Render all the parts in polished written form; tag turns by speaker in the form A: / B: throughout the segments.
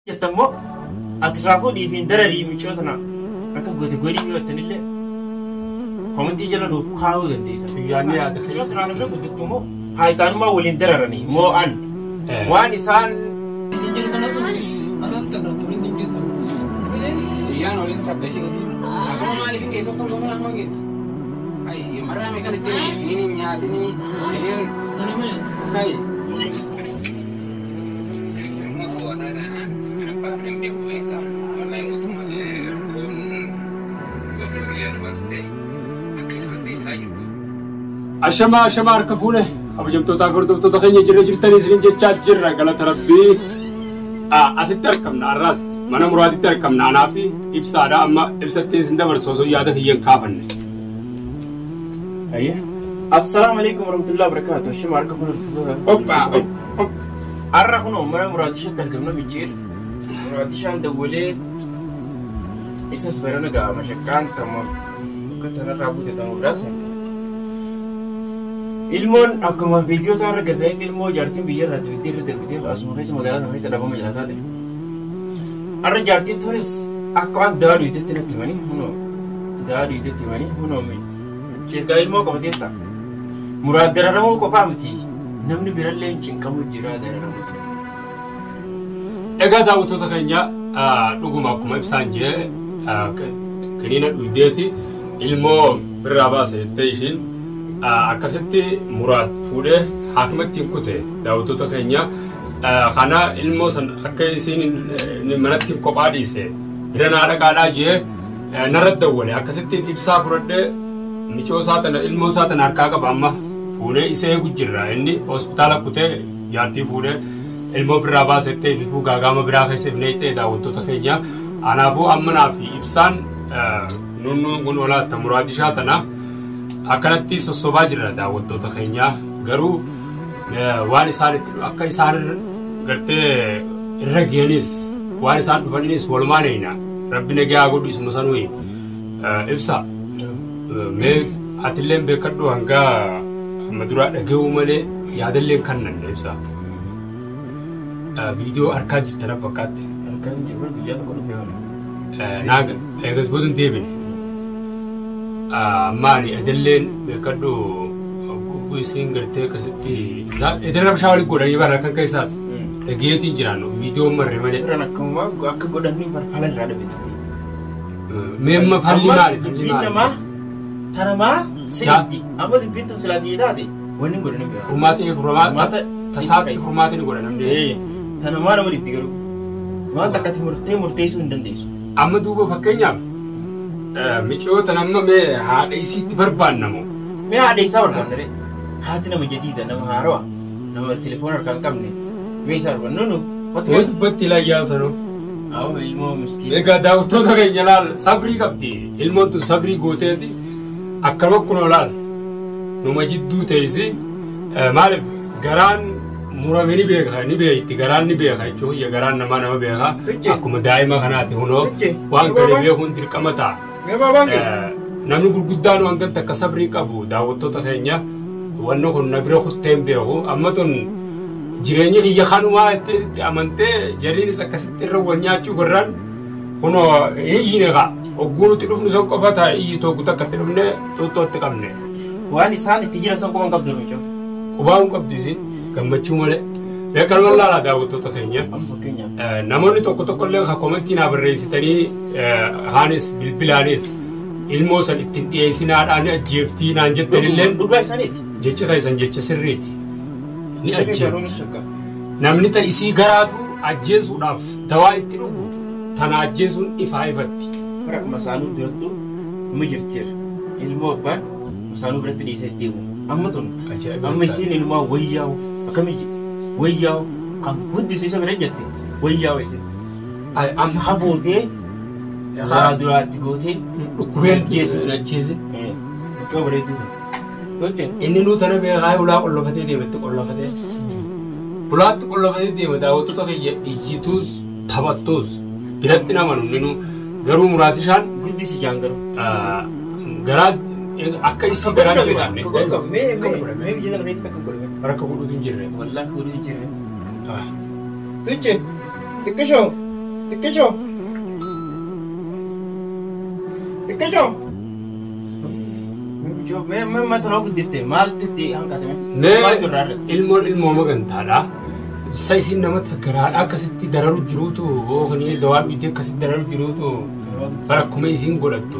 A: Jettammoo ati irraa fuudhii fi dararii miccoo tana akka goote godhii yoo jettanillee komentii jala nuuf kaa'uu dandeessan.
B: Yaadni yaada
A: Miccoo tanaan bira guddattu immoo haa isaanummaa waliin dararanii moo'an waan isaan
C: Isin jiru sana kun anaan takka turin hin jirtu.
D: Guyyaan waliin takka Akkuma maaliif hin geessu akkuma mana amma geessu. Hai, marraa meeqa itti ni hin nyaatini. Hai.
B: Ashamaa ashamaa harka fuune kabajamtootaa fi hordoftoota keenya jirra jirtanii isiniin jechaa jirra galata rabbii. Asitti argamna har'as mana muraatitti argamna anaa fi ibsaadha amma ibsattiin isin dabarsu osoo yaada kiyyan kaafanne.
A: Assalaamu alaikum warahmatullahi wabarakatuh. Shima harka kun hordoftoota.
B: Hophaa.
A: Har'a kun mana muraatishaatti argamna micciir. Muraatishaan dawwalee isas barana ga'a mashaqqaan tama akka tanarraa buute tama biraas. Ilmoon akkuma viidiyoo ta'an argatanitti ilmoo jaartiin biyya irraa dibiddee irra darbitee asuma keessa magaalaa sana keessa dhabama jira taate. Har'a jaartiin tunis akka waan da'aa dhuyitetti natti himanii hunoo da'aa dhuyitetti himanii hunoo sheekaa ilmoo qabatee ta'a. Muraad dararamuu qofaa miti namni birallee hin cinqamu jira dararamu.
B: Egaa daawwattoota keenya dhuguma akkuma ibsaan jee kiniina dhuydeeti ilmoo birraa baase jettee ishiin akkasitti muraad fuudhee haakimatti hin kute daawwattoota keenya kana ilmoo san akka isiin manatti kophaa dhiise bira naa dhaqaadhaa jee narra dawwale akkasitti ibsaa fudhadhee micoo isaa tana ilmoo isaa tana harkaa qaba amma fuudhee isa eegu jirra inni hospitaala kutee jaartii fuudhee ilmoo ofirraa baasettee bifuu gaagaama biraa keessa ifnee ta'e daawwattoota keenya anaafuu ammanaa fi ibsaan nunnuun kun olaatta muraadishaa tana akkanatti sossobaa jirra daawwattoota keenya garuu waan isaan akka isaan gartee irra geenis waan isaan dhufaninis walumaan eeyna rabbi nagaa godhu isuma sanuyi ibsa mee atilleen beekadhu hanga amma duraa dhaga'uu malee yaadalleen kannanne ibsa viidiyoo harkaa jirtan fakkaatti.
A: Harkaan jiru guyyaa tokko dhufee oolu.
B: Naaga eegas booda hin deebine. Maali edelleen beekadhu isiin gartee akkasitti edel rabshaa waliin godhanii bara kan keessaas dhageetiin jiraan viidiyoo marre malee.
A: Irraan akkuma akka godhanii farfala irraa dhabete.
B: Mee amma falli maali falli
A: Dubbiin
B: maali?
A: namaa tanamaa sirriitti amma dubbiin tun silaatii taate wanni hin godhanii beeku.
B: Furmaata furmaata tasaatti furmaata ni godha namni.
A: Tanamaa nama dhibdi garuu waan takkatti murtee murteessuu hin dandeessu.
B: Amma duuba fakkeenyaaf micoota nama mee haadha isiitti barbaannamu.
A: Mee haadha isaa barbaanna ree? Haati nama jadiida nama haarawaa nama telefoona harkaa hin qabne mee isaa barbaanna nu
B: Mee dubbatti ilaayyaa sanuu.
A: Awwa ilmoo miskiina.
B: Egaa daawwattoota keenya laal sabrii qabdi. Ilmoon tun sabrii gooteeti akkanuma kunoo laal numa jidduu teessi maaliif garaan murame ni beeka ni beekti garaan ni beeka jechuun hiyya garaan namaa nama beeka akkuma daa'ima kanaati hunoo waan kana beekuun dirqama ta'a. Namni gurguddaan waan kan takka sabrii qabu daawwattoota keenya wanni kun na bira kutteen beeku amma tun jireenyi kiyya kanumaa itti amantee jariinis akkasitti irra wal nyaachuu garraan kunoo iyyine kaa hogguu nuti dhufnu san qofa ta'a iyyi tokko takka itti dhufne xuuxxoo itti qabne.
A: Waan isaan itti jiran san quban qabdu michoo.
B: Qubaa hin qabdu isin gammachuu malee. Beekaluma laalaa daawwattoota keenya.
A: Amma fakkeenyaaf.
B: Namoonni tokko tokko illee kan komentii naa barreessitanii haanis bilbilaanis ilmoo san ittiin dhiyeessinaadhaan ajjeeftii naan jettanillee
A: Dhugaa isaaniiti.
B: jecha keessan jecha sirriiti. Ni
A: Jecha
B: ajjeefti.
A: keessan shakka.
B: Namni ta isii garaatu ajjeesuudhaaf dawaa itti dhugu tana ajjeesuun ifaa ifatti.
A: Bara masaanuu durattuu ni jirti. Ilmoo abbaan masaanuu biratti dhiisee deemu. Amma tun
B: Ajaa'iba.
A: amma isiin ilmoo wayyaa'u akkamii wayyaa'u kan guddisiisa isa bira jette wayyaa'u isin.
B: Amma
A: Habootee waa duraatti gootee
B: dhukkubeen
A: Ajjeese.
B: ajjeese.
A: Mucoo bareedduu tana. Tolcheen.
B: Inni nuu tana beekaa ulaa qollofatee deema itti qollofatee. Ulaatti qollofatee deema daawwattoota kiyya iyyituus taphattuus biratti nama namni nuu garuu muraatishaan
A: Guddisi jaan garuu.
B: garaa akka isii garaa hin jabaanne.
A: Mee mee mee biyya tana keessatti akkam godhame.
B: Rakka godhuutu hin jirre.
A: Wallaahi godhuu hin jirre. Tuche xiqqishoo. Xiqqishoo. Xiqqishoo. Mee mee mata noo guddifte maaltu itti hanqatame?
B: Mee
A: Maaltu irraa irratti?
B: Ilmoon ilmoo magantaadha. Isa isin namatti garaadha akkasitti dararu jiruutu yookiin dawaa dhugdee akkasitti dararu jiruutu bara akkuma isiin godhattu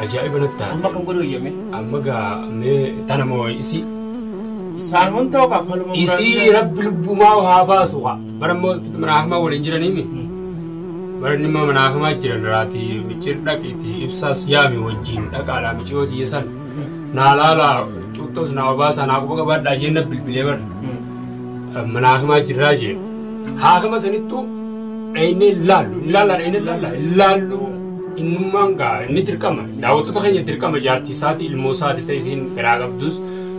B: ajaa'iba natti taate.
A: Amma kan godhu eeyyame.
B: Amma gaa mee tana moo isii
A: Isaan hun ta'uu qaba faluma
B: isii rabbi lubbumaa haa baasu haa bara immoo mana hakimaa waliin jiraniimi. Bara inni immoo mana hakimaa jiran raati micciir dhaqiiti ibsaas yaami wajjin dhaqaadha micciiroo tiyya san. Naa laalaa xuuxxoos naa obaasaa naa quba qabaadhaa jeen na bilbilee bara. Mana hakimaa jirraa jeen. Haakima sanittuu dhaynee laallu laallaa dhaynee laallaa laallu innummaan gaa inni dirqama daawwattoota keenya dirqama jaartii isaati ilmoo isaati ta'e isiin garaa qabdus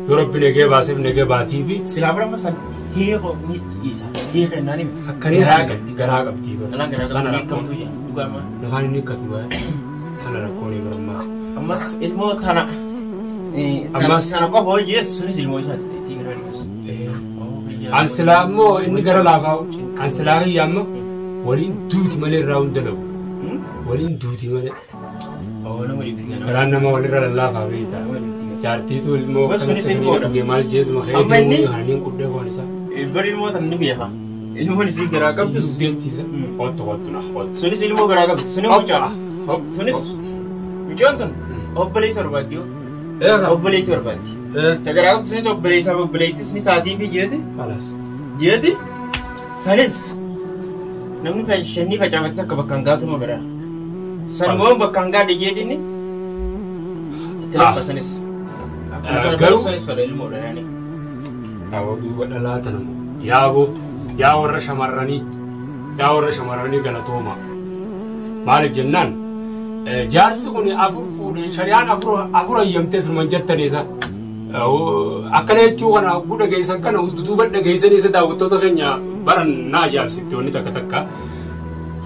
B: yoo rabbi nagee baaseef nagee baatii fi
A: Silaa bara masan hiikoo ni dhiisa. Hiika innaan hime.
B: Akkanii
A: Garaa qabdi.
B: Garaa qabdi bara.
A: Dhalaan garaa
B: Tana
A: qabdi.
B: rakkoon.
A: Hiikamtuu jaa. Dhugaama.
B: Lafaan inni hiikkatu baay'ee. Tana rakkoon barummaas.
A: Ammas ilmoo tana.
B: Ammas.
A: Tana qofa hojii sunis ilmoo isaati. Isii garaa dhiitus.
B: An silaa immoo inni gara laafaa an silaa kiyya amma waliin duuti malee irraa hin dalagu. Waliin duuti malee.
A: Nama dhiibsi ganama.
B: Garaan nama walirra lallaafaa beektaa.
A: Nama dhiibsi ganama.
B: Jaartiitu ilmoo
A: Bas sunis ilmoodha.
B: dhugee maal jeetuma ka'ee
A: Amma inni-
B: deemuu kananiin qudhee foon isaa.
A: Bari ilmoo tana ni beeka. Ilmoon isii garaa qabdus.
B: Deemtiisa. Hottu hottu na hottu.
A: Sunis ilmoo garaa qabdi. Sunis mucaa.
B: Hop.
A: Sunis mucaan tun obboleessa barbaaddi yoo.
B: Eega.
A: Obboleetti barbaaddi. Ta garaa qabdu sunis obboleessaaf obboleettis ni taatii fi jeeti.
B: Kalaas.
A: Jeeti. Sanis namni shannii facaafate takka bakka hin gaatu ma biraa. Sangoon bakka hin gaadhe jeeti inni. Itti lafa sanis.
B: Garuu-
A: Sanis fedha ilmoodha yaani.
B: Awwa duuba dhalaa tana moo. Yaaboo yaa warra shamarranii yaa warra shamarranii galatooma. Maaliif jennaan jaarsi kun afur fuudhe shari'aan afur afur hayyamtee sinuman jettanii isa. Akkana jechuu kana hogguu dhageessan kana duuba dhageessanii isa daawwattoota keenya baran na ajaa'ibsitti wanni takka takka.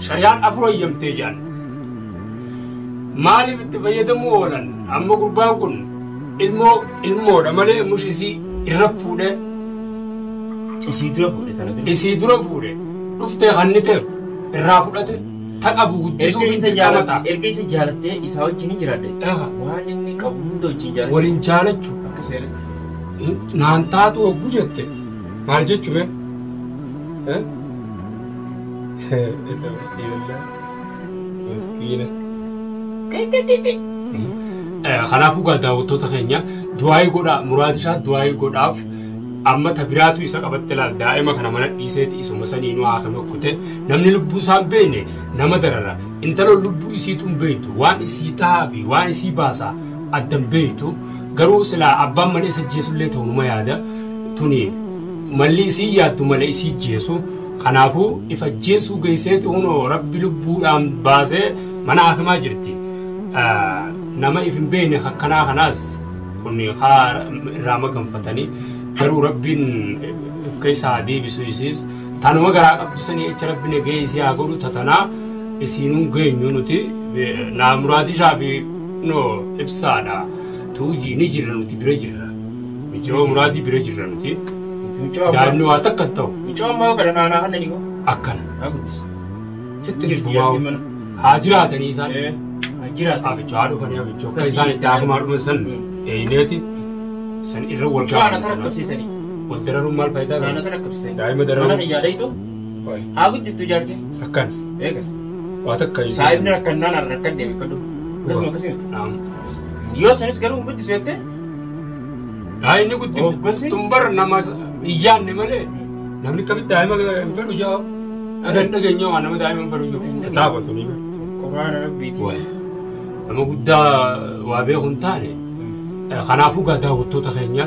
B: Shari'aan afur hayyamtee jedhan. Maaliif itti fayyadamuu oolan amma gurbaan kun ilmoo ilmoodha malee mush isii irra fuudhee
A: Isii dura fuudhe tana dura.
B: Isii dura fuudhe dhuftee kanniteef irraa fudhate taqabu guddisuuf
A: Erga isa
B: dirqama
A: jaalatte
B: ta'a.
A: erga isa jaalattee isaa wajjin hin jiraadhe.
B: Eega.
A: Waan inni qabu hunda wajjin jaalladhe.
B: Waliin jaalachuu.
A: Akka seeratti.
B: Naan taatu hogguu jette maal jechuu mee? Miskiina. Kanaafuu gaa daawwattoota keenya du'aayii godhaa muraati isaa du'aayii godhaaf amma tabiraatu isa qabatte laal daa'ima kana mana dhiiseeti isuma saniinuu haakame kute namni lubbuu isaa hin beekne nama darara intala lubbuu isiitu hin beektu waan isii tahaa fi waan isii baasaa adda hin beektu garuu silaa abbaan malee isa jeesullee ta'u numa yaada tuni malli isii yaaddu malee isii jeesu kanaafuu ifa jeesuu geesseeti hunoo rabbi lubbuudhaan baasee mana haakimaa jirti. Nama if hin beekne akkanaa kanaas kun haa irraa maganfatanii garuu rabbiin if keessaa deebisu isiis tanuma garaa qabdu sanii jecha rabbi nagee isii haa godhu tatanaa isiinuu geenyu nuti naa muraati isaa fi no ibsaadha tuujii ni jirra nuti bira jirra mijoo muraatii bira jirra nuti daa'imni waa takka hin ta'u.
A: Mucoo ammaa kana naanaa hanna ni
B: Akkana.
A: Haa guddisa.
B: Sitti
A: Jirti
B: jirtu
A: jaartiin mana.
B: haa jiraatanii isaan.
A: Haa jiraatan.
B: Abichoo haa dhufanii abichoo akka isaan itti haakumaa dhufan san eeyneeti san irra wal
A: Mucoo aanaa tana
B: gaafatan.
A: qabsiisanii.
B: Wal dararuun maal faayidaa
A: Aanaa
B: qaba?
A: tana qabsiisanii.
B: Daa'ima dararuun.
A: Mana kiyyaa dhayitu. Haa guddiftu jaartiin.
B: Akkana.
A: Eega.
B: Waa takka isaan.
A: Saayibni rakkannaan har'a rakkan deeme kadhu. Akkasuma akkasuma.
B: Naam.
A: Yoo sanis garuu hin guddisu jettee.
B: Haa inni guddiftu.
A: Hoggosi.
B: Tumbar nama hin yaadne malee namni kamitti daa'ima hin fedhu jaa. Dhagan dhageenya waan nama daa'ima hin fedhu jiru. Taabatu ni beektu.
A: Quraana rabbiiti.
B: Waay. Nama guddaa waa beeku hin taane. Kanaafuu gaa daawwattoota keenya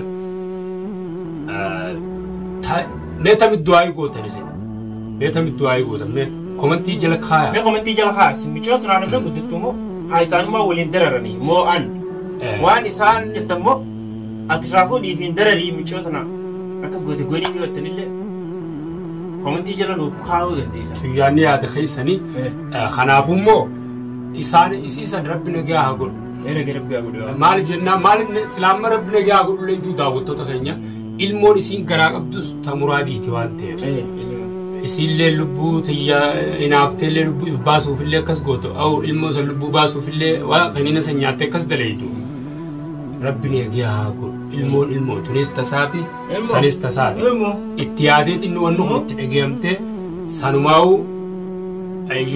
B: mee tamit du'aayii gootan isin mee tamit du'aayii gootan mee komantii jala kaayaa.
A: Mee komantii jala kaayaa isin micoon tunaan irra guddittu moo haa isaanummaa waliin dararanii moo an waan isaan jettan moo ati irraa fuudhii fi hin dararii micoo tana akka goote godhii yoo jettanillee komantii jala nuuf kaa'uu dandeessan.
B: Xiyyaanni yaada keessanii kanaafuu immoo isaan isiisan rabbi nagaa haa godhu.
A: Ee rabbi haa godhu.
B: Maaliif jennaan maaliif silaamma rabbi nagaa haa godhu leenjuu daawwattoota keenya ilmoon isiin garaa qabdus ta muraadiiti waan ta'eef. Isiillee lubbuu tiyya hinaafteellee lubbuu if baasuufillee akkas gootu awu ilmoo san lubbuu baasuufillee waa kaniina san nyaattee akkas daleeydu. Rabbi ni eegee haa godhu. Ilmoon ilmoo tunis tasaati sanis tasaati. Itti yaadee xinni wanni kun itti dhageeyamtee sanumaa'u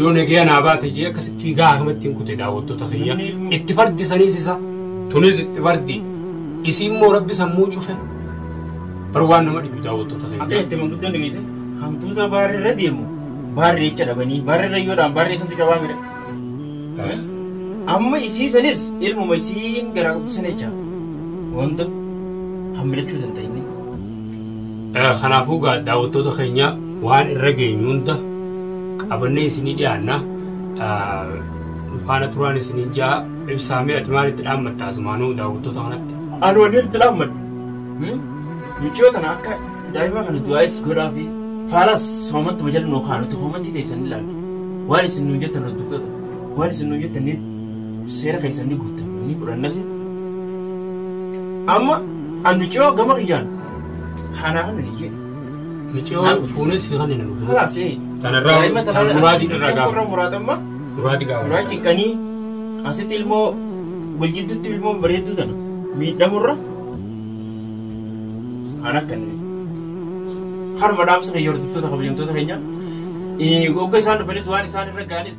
B: yoo nagaya naa baate jee akkasitti fiigaa hakamatti hin kute daawwattoota kiyya. Itti fardi saniis isa tunis itti fardi isii immoo rabbi sammuu cufe bar waan nama dhibu daawwattoota
A: Akka
B: kiyya.
A: itti manguddoon dhageesse hantuuta baarrirra deemu baarri jecha dhabanii baarrirra yoodhaan baarri santu cabaa midha. Amma isii sanis ilmuma isiin garaa guddisana jecha wanta hammilachuu danda'inni.
B: Kanaafuu gaa daawwattoota keenya waan irra geenyu hunda qabannee isinii dhiyaanna. Faana turaan isinii jaa ibsaamee ati maalitti dhaammatta asumaanuu daawwattoota kanatti?
A: Ani wanni itti dhaammadhu. Mucayyoo tana akka daa'ima kana du'aayis godhaa fi faalas soomatti majalli nuu kaanuti hoomatti teessan ilaalu. Waan isin nuun jettan hordoftoota waan isin nuun jettan ni seera keessan ni guuttamu ni fudhannas. Amma ani mucayyoo gama kiyyaan hanaa kana ni jedhe.
B: Miciyoo fuunee si kan hin dhufu.
A: Halaas
B: Kanarraa
A: daa'ima tanarra
B: muraadii irraa
A: mucayyoo
B: gaafa.
A: muraadamma
B: Muraadii gaafa.
A: muraa cinqanii asitti ilmoo waljidduutti ilmoo bareedduu tana miidhamurra kan akka inni harma dhaamsa keenya hordoftoota kabajamtoota keenya hogga isaan dhufanis waan isaan irra ga'anis